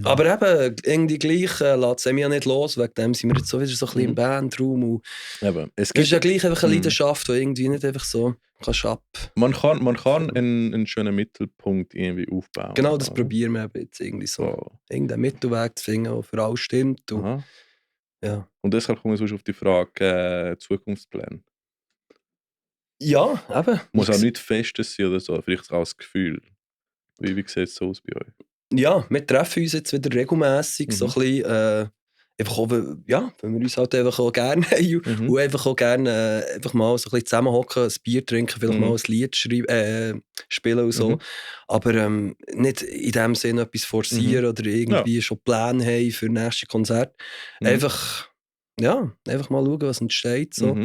Aber eben, irgendwie gleich lässt es mich ja nicht los, wegen dem sind wir jetzt so wieder so ein bisschen im Bandraum. Und Eben, es das ist ja gibt, gleich einfach eine Leidenschaft, die irgendwie nicht einfach so kannst man kann einen schönen Mittelpunkt irgendwie aufbauen. Genau, das oder? probieren wir eben jetzt irgendwie so. So. Irgendeinen Mittelweg zu finden, der für alle stimmt. Und, Aha. ja. Und deshalb kommen wir sonst auf die Frage Zukunftspläne. Ja, eben. Muss auch nicht Festes sein oder so, vielleicht auch das Gefühl. Wie sieht es so aus bei euch? Ja, wir treffen uns jetzt wieder regelmässig so ein bisschen, einfach auch, ja, wenn wir uns halt einfach auch gerne haben und einfach auch gerne einfach mal so ein bisschen zusammenhocken, ein Bier trinken, vielleicht mal ein Lied spielen und so. Aber nicht in dem Sinne etwas forcieren oder irgendwie schon Pläne haben für das nächste Konzert. Einfach, ja, einfach mal schauen, was entsteht. So.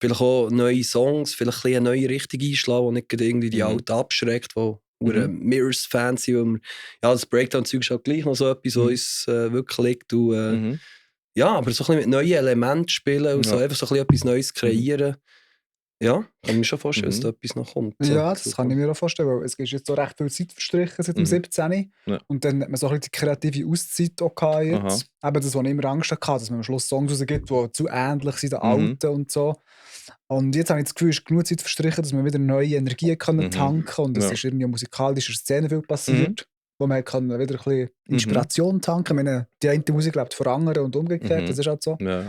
Vielleicht auch neue Songs, vielleicht ein bisschen eine neue Richtung einschlagen, die nicht gerade irgendwie die alten abschreckt, die Mirrors-Fans sind. Weil wir, ja, das Breakdown-Zeug ist halt gleich noch so etwas, was uns wirklich liegt. Und, ja, aber so ein bisschen mit neuen Elementen spielen und so, einfach so ein bisschen etwas Neues kreieren. Ja, kann ich mir schon vorstellen, dass da etwas noch kommt. So. Ja, das kann ich mir auch vorstellen, weil es ist jetzt so recht viel Zeit verstrichen seit dem 17. Ja. Und dann hat man so ein bisschen die kreative Auszeit auch gehabt jetzt. Eben das, was ich immer Angst hatte, dass man am Schluss Songs rausgibt, die zu ähnlich sind den alten und so. Und jetzt habe ich das Gefühl, es ist genug Zeit verstrichen, dass wir wieder neue Energien können tanken und es ist irgendwie an musikalischer Szene viel passiert, wo man können wieder ein bisschen Inspiration tanken. Ich meine, die eine Musik lebt von anderen und umgekehrt, das ist halt so. Ja.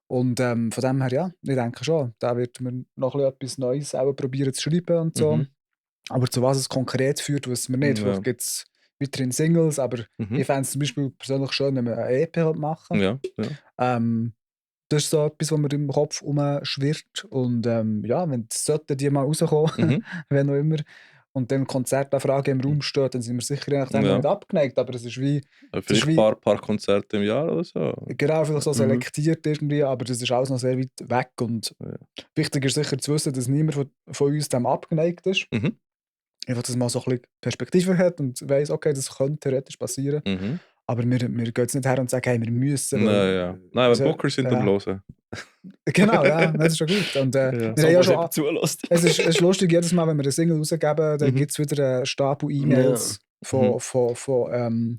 Und von dem her, ja, ich denke schon, da wird man noch ein bisschen etwas Neues auch probieren zu schreiben und so. Aber zu was es konkret führt, wissen wir nicht. Vielleicht gibt es weiterhin Singles, aber ich fände es zum Beispiel persönlich schön, wenn man eine EP machen. Ja. Das ist so etwas, was mir im Kopf umschwirrt. Und ja, wenn die mal rauskommen, wenn auch immer, und dann Konzertanfrage im Raum steht, dann sind wir sicher nicht abgeneigt. Aber es ist wie... Vielleicht ein paar Konzerte im Jahr oder so. Genau, vielleicht so selektiert irgendwie, aber das ist alles noch sehr weit weg. Und wichtig ist sicher zu wissen, dass niemand von uns dem abgeneigt ist. Einfach, dass man so ein bisschen Perspektive hat und weiss, okay, das könnte theoretisch passieren. Aber wir gehen jetzt nicht her und sagen, hey, wir müssen. Nein, aber Booker sind am Hören. Genau, ja, das ist schon gut. Und, wir haben ja schon es ist lustig, jedes Mal, wenn wir eine Single rausgeben, dann gibt es wieder einen Stapel E-Mails von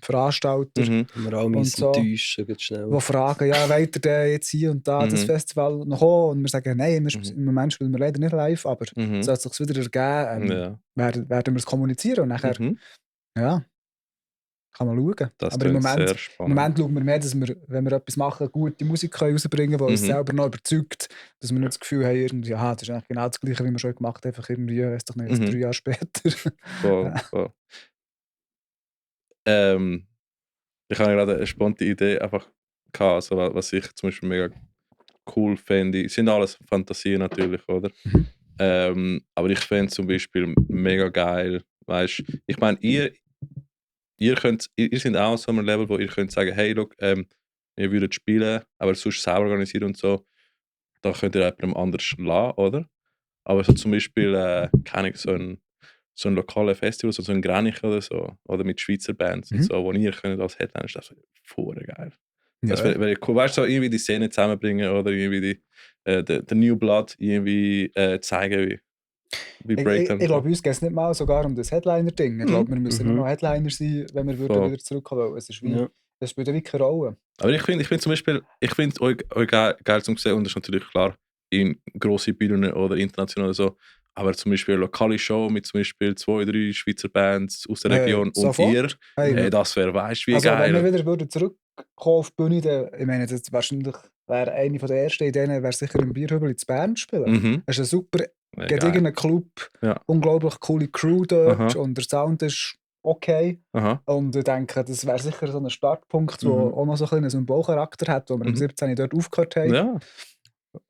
Veranstaltern. Wir alle müssen so, täuschen, geht schnell. Die fragen, ja, wollt ihr denn jetzt hier und da das Festival noch kommen? Und wir sagen, nein, im Moment spielen wir leider nicht live, aber sollte es sich wieder ergeben, werden wir es kommunizieren und nachher, ja, kann man schauen. Das aber im Moment schauen wir mehr, dass wir, wenn wir etwas machen, gute Musik rausbringen können, die uns selber noch überzeugt, dass wir nicht das Gefühl haben, irgendwie, das ist eigentlich genau das Gleiche, wie wir schon gemacht haben, einfach irgendwie, weiss doch nicht, 3 Jahre später. Voll. Ich habe gerade eine spontane Idee einfach gehabt, also was ich zum Beispiel mega cool fände. Es sind alles Fantasien natürlich, oder? Aber ich fände zum Beispiel mega geil, weißt, ich meine, ihr seid auch an so einem Level, wo ihr könnt sagen, hey, look, ihr würdet spielen, aber sonst selber organisieren und so, da könnt ihr jemandem anders lassen, oder? Aber so zum Beispiel, keine Ahnung, so ein lokales Festival, so ein Grenich oder so, oder mit Schweizer Bands und so, wo ihr könnt als Headliner, ist das voll geil. Ja. Das wäre cool, weißt du, so irgendwie die Szene zusammenbringen oder irgendwie der New Blood irgendwie zeigen, wie Breakdown. Ich glaube, bei uns geht es nicht mal sogar um das Headliner-Ding. Ich glaube, wir müssen nur noch Headliner sein, wenn wir wieder zurückkommen. Es ist wie, das spielt wirklich keine Rolle. Aber ich finde zum Beispiel, ich finde es euch geil zu sehen, und das ist natürlich klar, in grosse Bühnen oder international oder so, aber zum Beispiel eine lokale Show mit zum Beispiel 2, 3 Schweizer Bands aus der Region und ihr, das wäre, weißt du, wie also, geil. Wenn wir wieder zurückkommen auf die Bühne, dann, ich meine, das wahrscheinlich wäre eine der ersten Ideen, wäre sicher im Bierhübel in Bern spielen. Das ist ein super gediegener Club, unglaublich coole Crew dort und der Sound ist okay. Und ich denke, das wäre sicher so ein Startpunkt, der auch noch so ein einen Symbolcharakter hat, wo wir im 17. dort aufgehört haben. Ja.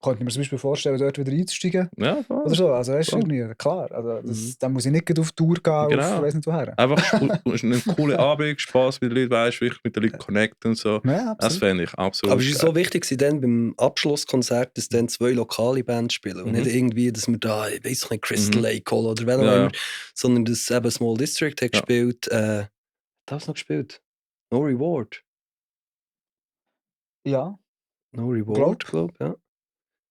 Könnte ich mir zum Beispiel vorstellen, dort wieder einzusteigen. Ja, voll. Oder so. Also, weißt du, irgendwie, klar. Also, da muss ich nicht auf Tour gehen, genau. auf weiss nicht woher. Einfach einen coolen Abend, Spass mit den Leuten, weißt du, mit den Leuten connecten und so. Ja, das fände ich absolut. Aber es ist so wichtig, dann beim Abschlusskonzert, dass dann 2 lokale Bands spielen. Und nicht irgendwie, dass wir da, ich weiss nicht, Crystal Lake holen oder wer auch immer, sondern dass eben Small District hat gespielt. Das noch gespielt? No Reward. Ja. No Reward, glaube ich, ja.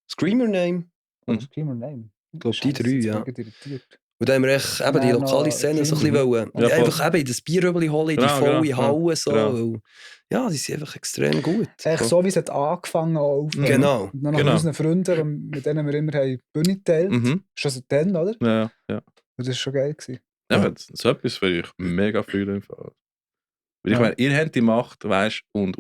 Screamer Name. Screamer Name. Ich glaube, die 3, ja. Und dann haben wir echt eben die lokale Szene so ein bisschen wollen. Ja, einfach eben in das Bierrübeli holen, in die volle Halle. So, genau. weil, ja, die sind einfach extrem gut. Echt so, wie es hat angefangen auf. Genau. Und dann noch unseren Freunden, mit denen wir immer die Bühne geteilt. Ist das dann, oder? Ja. Und das war schon geil gewesen. Ja, so etwas würde ich mega fühlen im Fall. Weil ich meine, ihr habt die Macht, weißt und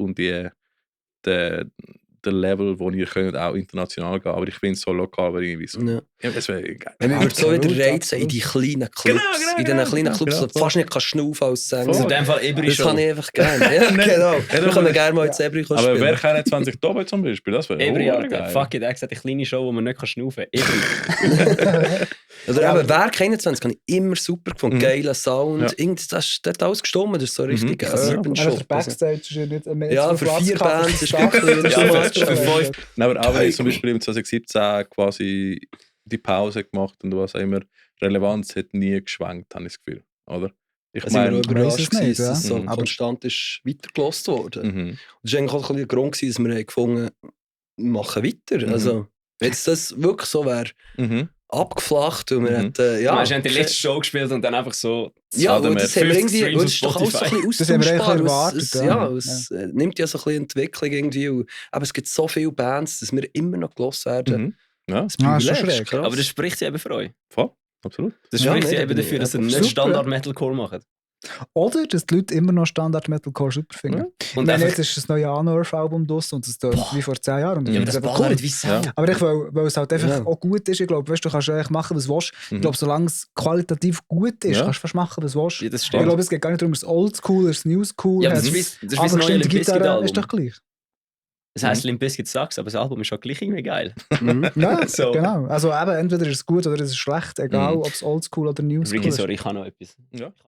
der Level, wo ihr könnt auch international gehen, aber ich finde es so lokal, weil irgendwie so. Ja. Ja, das wäre geil. Wenn wir so wieder Absolut, reizen in die kleinen Clubs, Genau, in den kleinen Clubs, genau. wo du fast nicht schnaufen als Sänger. Also in dem Fall Ebri Das schon. kann ich einfach gerne. Ja, genau. Wir können gerne mal ins Ebri spielen. Aber wer kann 20 Tobe zum Beispiel? Das wäre Ebri, auch Alter. geil. Fuck it, er hat gesagt, eine kleine Show, wo man nicht schnaufen kann. Ebri. Oder eben Werk 21 habe ich immer super gefunden. Geiler Sound. Ja. Das hat alles gestimmt. Das ist so richtig Urban Der Shop. Backstage ist ja nicht mehr Ja, so für Platz 4 gehabt, Bands ist Sachen, wirklich die ja, Platz für gehabt. 5. Nein, aber wenn ich zum Beispiel im 2017 quasi die Pause gemacht und was auch immer, Relevanz hat nie geschwenkt, habe ich das Gefühl. Oder? Ich Da sind wir meine, auch überrascht, weiss es nicht, dass es so ja. konstant ist weitergelost worden. mhm. Das war eigentlich auch ein bisschen der Grund, dass wir gefunden haben, wir machen weiter. Also, wenn jetzt das wirklich so wäre, Mhm. abgeflacht und wir Mhm. hätten, Ja, du hast die letzte Show gespielt und dann einfach so. Ja, Zahlten und wir das haben wir 50 irgendwie, Streams das ist doch auf alles so ein Spotify. bisschen Das haben wir austauschbar. erwartet, Es, ja. ja, es nimmt ja so ein bisschen Entwicklung irgendwie. Aber es gibt so viele Bands, dass wir immer noch gehört werden. Mhm. Ja, Das Ah, ist schon Privileg ist schräg. krass. Aber das spricht ja eben für euch. voll. Absolut. Das Ja, spricht nee, ja da eben bin dafür, ich dass ihr einfach nicht super. Standard-Metalcore macht. Oder dass die Leute immer noch Standard-Metalcore super finden. Ja. Ich Und meine, einfach, jetzt ist das neue Unearth-Album draus und es tönt wie vor 10 Jahren. Und ja, aber das das ist einfach ballert cool. wie Sau. Ja. Aber ich weil es halt einfach Ja. auch gut ist. Ich glaube, weißt, du kannst eigentlich machen, was du willst. Ich Mhm. glaube, solange es qualitativ gut ist, Ja. kannst du fast machen, was du willst. Ja, das Ich stimmt. glaube, es geht gar nicht darum, ist es oldschool, ist es newschool. Ja, aber hat das es ist wie das neue abgestimmte Limp Gitarre, ist Bizkit-Album. doch gleich. Das heisst Limp Bizkit Sucks, aber das Album ist schon gleich irgendwie geil. Mhm. Ja, So. genau. Also eben, entweder ist es gut oder ist es schlecht, egal Mhm. ob es oldschool oder newschool Ricky, ist. sorry, ich habe noch etwas. Ja.